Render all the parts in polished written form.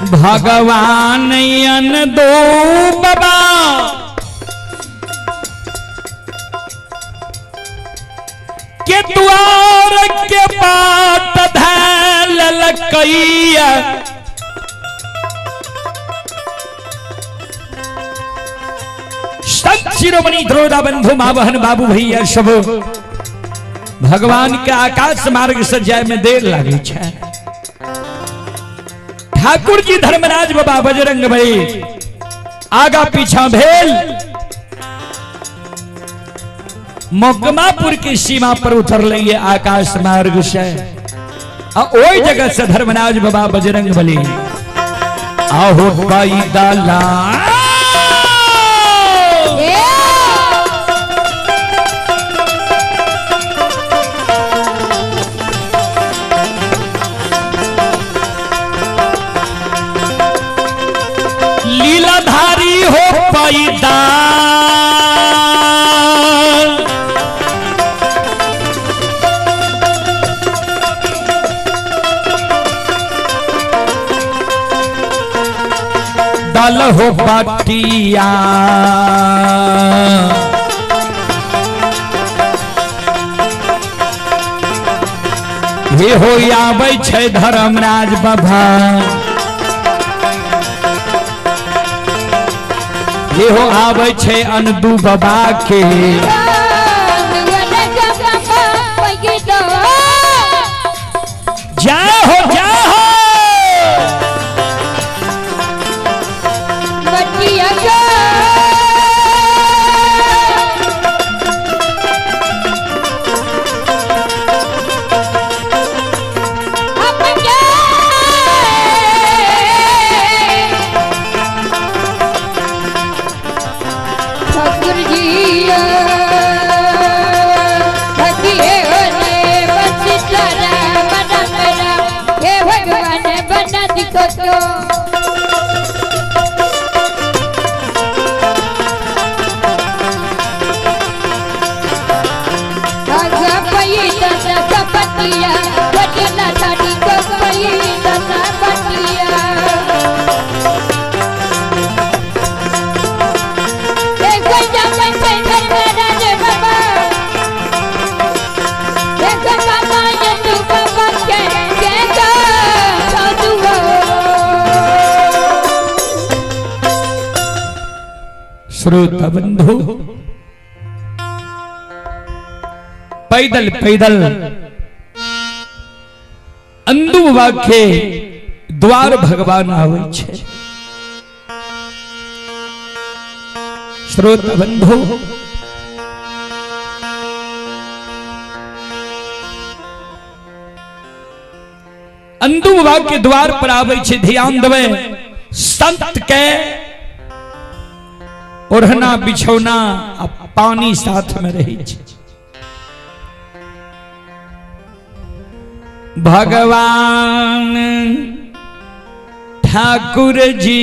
भगवान अन दो बाबा के द्वार के बाट धैल लकैया। संत शिरोमणि द्रोदा बंधु माँ बहन बाबू भैया सब भगवान के आकाश मार्ग से जाय में देर लागे छै। ठाकुर जी धर्मराज बाबा बजरंग भाई आगा पीछा भेल मोकमापुर की सीमा पर उतर लिए आकाश मार्ग से आ ओई जगह से धर्मराज बाबा बजरंग बली आहो पाई दाला लीलाधारी हो पैदा दल हो बटिया हे हो आबै छै धर्मराज बाबा हे हो आबै छै अनदू बाबा के। जय हो जय हो। श्रोता बंधु पैदल पैदल अंदू बाबा के द्वार भगवान आवे छे। श्रोता बंधु अंदू बाबा के द्वार पर आवे छे, ध्यान देवे संत के ओढ़ना बिछौना आ पानी साथ में रही छे। भगवान ठाकुर जी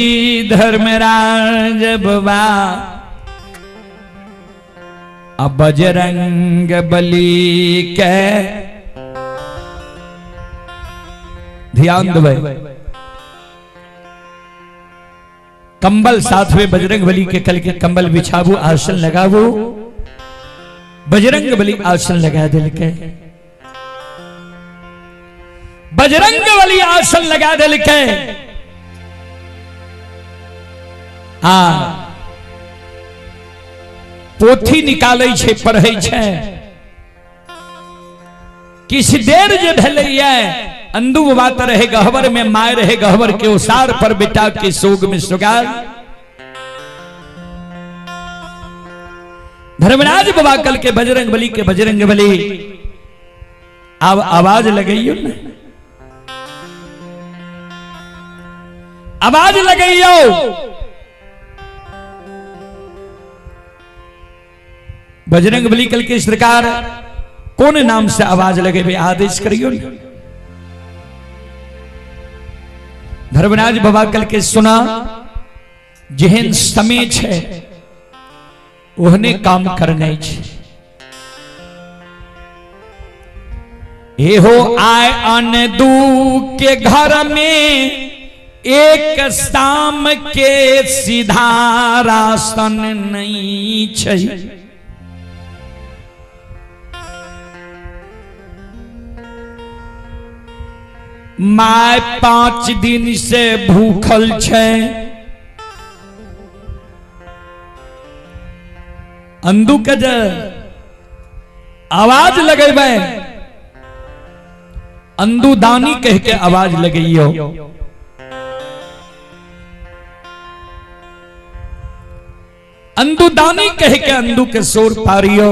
धर्मराज बाबा आ बजरंग बली के ध्यान देवे कंबल साथ में बजरंग बली के कल के कंबल बिछाबू आसन लगाबू। बजरंग बली आसन लगा दिल के, बजरंग बली आसन लगा दिल के। आ पोथी निकालै छे पढ़ै छे। किछ देर जे भेलैया अंदू बात रहे गहबर में, my रहे गहबर के उसार पर बेटा के सोग में सुगार। धर्मराज बाबा कल के बजरंग बली के बजरंग बली अब आवाज लगैयो ना, आवाज लगैयो। बजरंग बली कल के सरकार कौन नाम से आवाज लगेबे आदेश करियो। धर्मराज बाबा कल के सुना जेहन समय छे ओहने काम करने छे। एहो आए अन दू के घर में एक शाम के सीधा राशन नहीं छै। My 5 दिन से भूखल छै। अंदू के जे आवाज लगेबै, अंदू दानी कह के आवाज लगैयो। अंदू दानी कह के अंदू के शोर पारियो।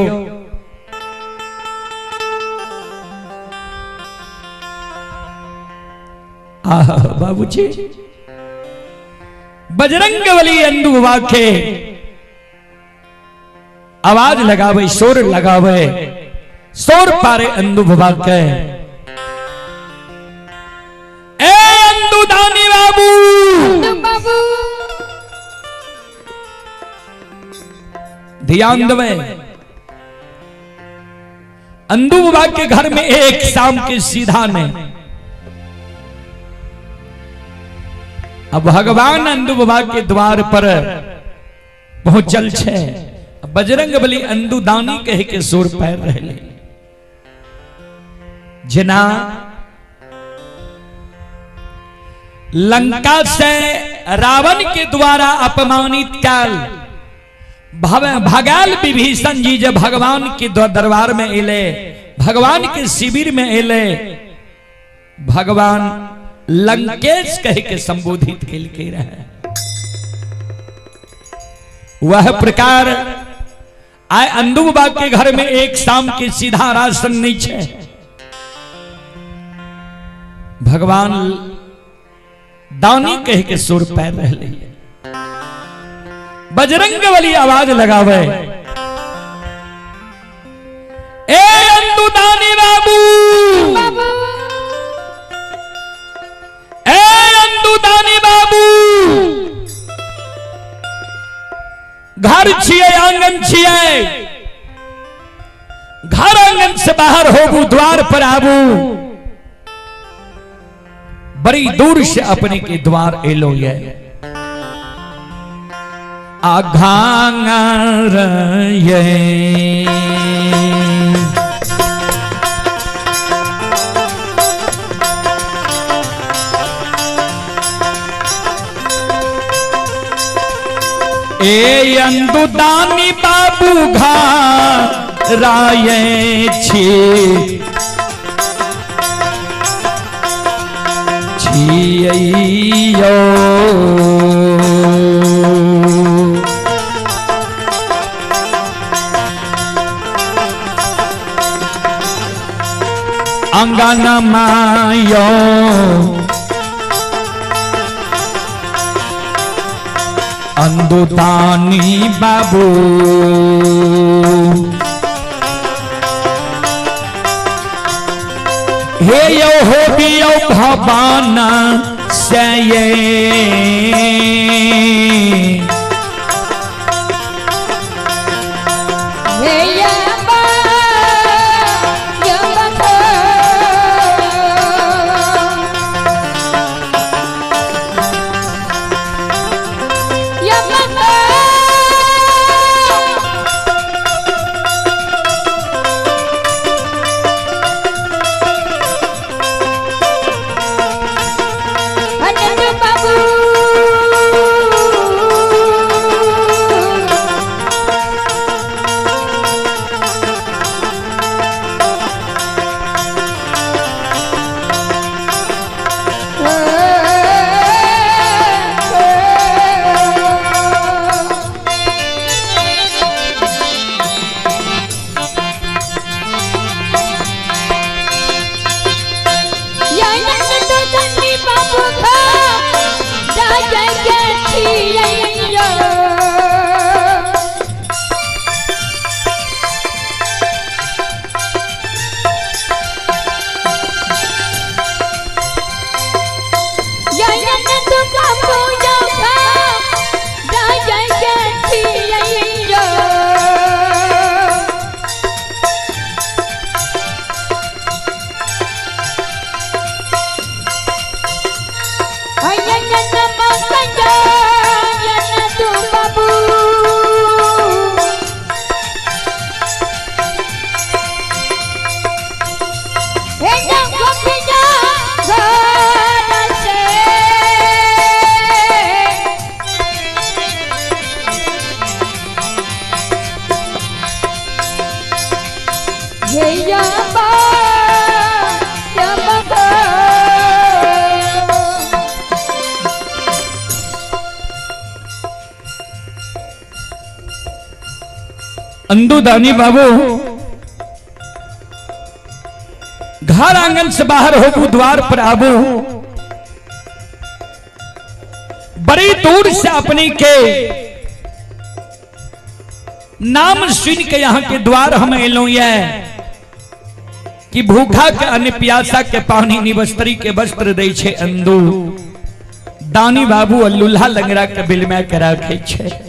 आह बाबूजी, बजरंग बली अंदू बाबा के आवाज लगावे, शोर लगावे, शोर पारे अंदू बाबा के। ए अंदू दानी बाबू, बाबू ध्यान दवे। अंदू बाबा के घर में एक शाम के सीधा ने अब भगवान अंदू बाबा के द्वार पर पहुंचल छे। बजरंग बली अंदू दानी कह के सुर पैर रहे। जना लंका से रावण के द्वारा अपमानित कैल भगाल विभीषण जी जब भगवान के दरबार में एले, भगवान के शिविर में एले, भगवान लंकेश कह के संबोधित के रहे। वह प्रकार आए अंदू बाबा के घर में एक शाम के सीधा राशन नहीं छे। भगवान दानी कह के सुर पैर रहे। बजरंग वाली आवाज लगावे, ए अंदू दानी बाबू, ए अंदू दानी बाबू, घर छिए आंगन छिए, घर आंगन से बाहर होबू, द्वार पर आबू, बड़ी दूर से अपने के द्वार एलो ये आघांगर ये। ए अंदुदानी बाबू घा राय छी छियो। अंगन मायो अंदुदानी बाबू, हे यो हो बियो भवाना से ये। बाबू। अंदू दानी बाबू घर आंगन से बाहर होबू, द्वार पर आबू, बड़ी दूर से अपने के नाम सुन के यहां के द्वार हम एलौं ये कि भूखा के अन्य प्यासा के पानी निवस्त्री के वस्त्र दै छे अंदू दानी बाबू और लुल्हा लंगड़ा के बिल में के राखे छे।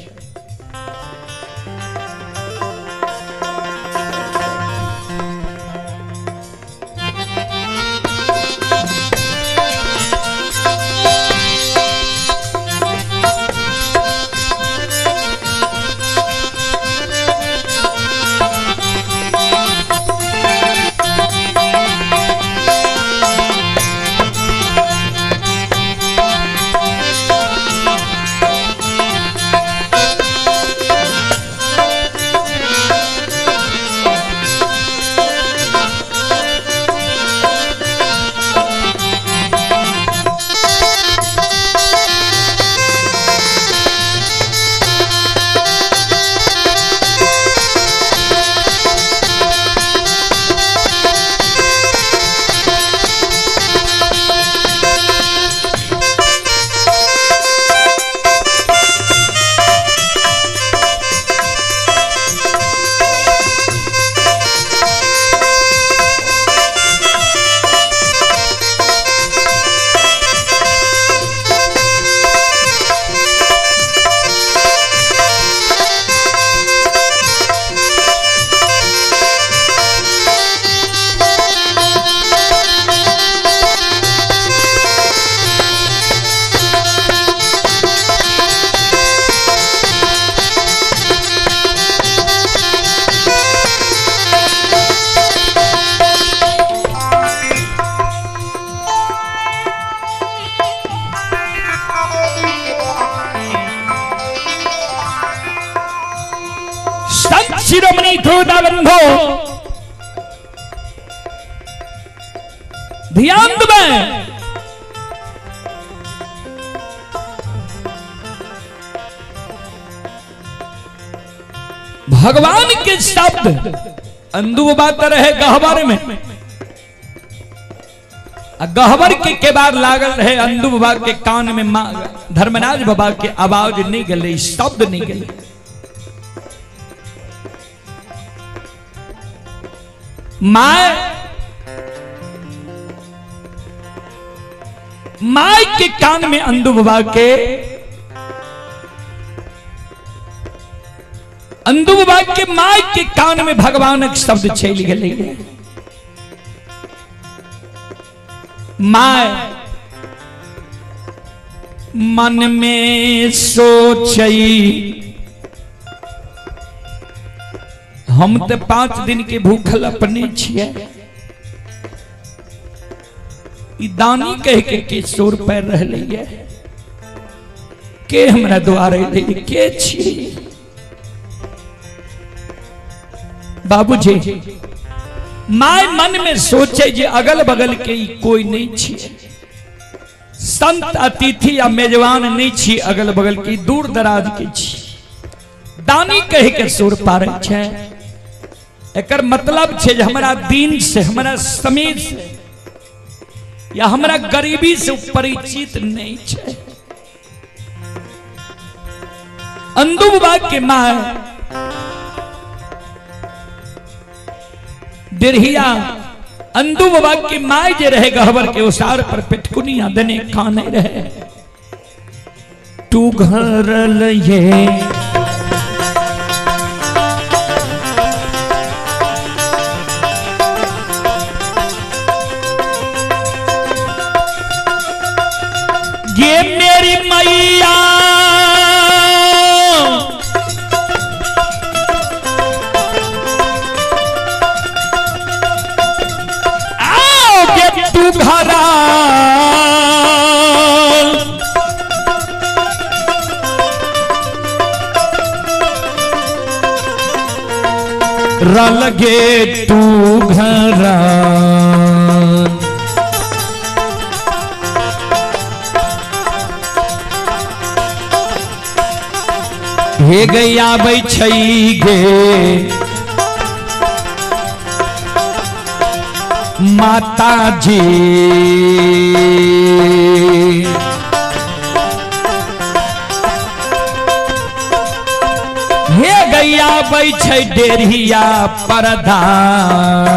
शिरोमणि ध्रुवबंधो ध्यान दें, भगवान के शब्द अंदू बात रहे गहबर में, गहबर के केबार लागल रहे अंदू बाबा के कान में धर्मराज बाबा के आवाज नहीं गले, शब्द नहीं गले। My my के कान में अंदू बाबा के, अंदू बाबा के my के कान में भगवान के शब्द चल गए। My मन में सोचई हम तो 5 दिन के भूखल अपने छिए, दानी कह के शोर पैर रहले के हमरा द्वारे के छिए। बाबूजी my मन में सोचे जे अगल बगल के कोई नहीं छिए, संत अतिथि या मेजबान नहीं छी, अगल बगल की दूर दराज के छी, दानी कह के सुर पारे छे। एकर मतलब छे जे हमरा दीन से, हमरा समीर से या हमरा गरीबी से परिचित नहीं छे। अंदू बाबा के मां दिरहिया अंदू बाबा के my जे रहे गहबर के उसार पर पेटकुनिया देने खाने रहे तू घर ये ये मेरी मैया आओगे तू घरा रलगे तू घरा हे गैया बैछई गे। माता जी। हे गैया बै छै डेढ़िया परधान।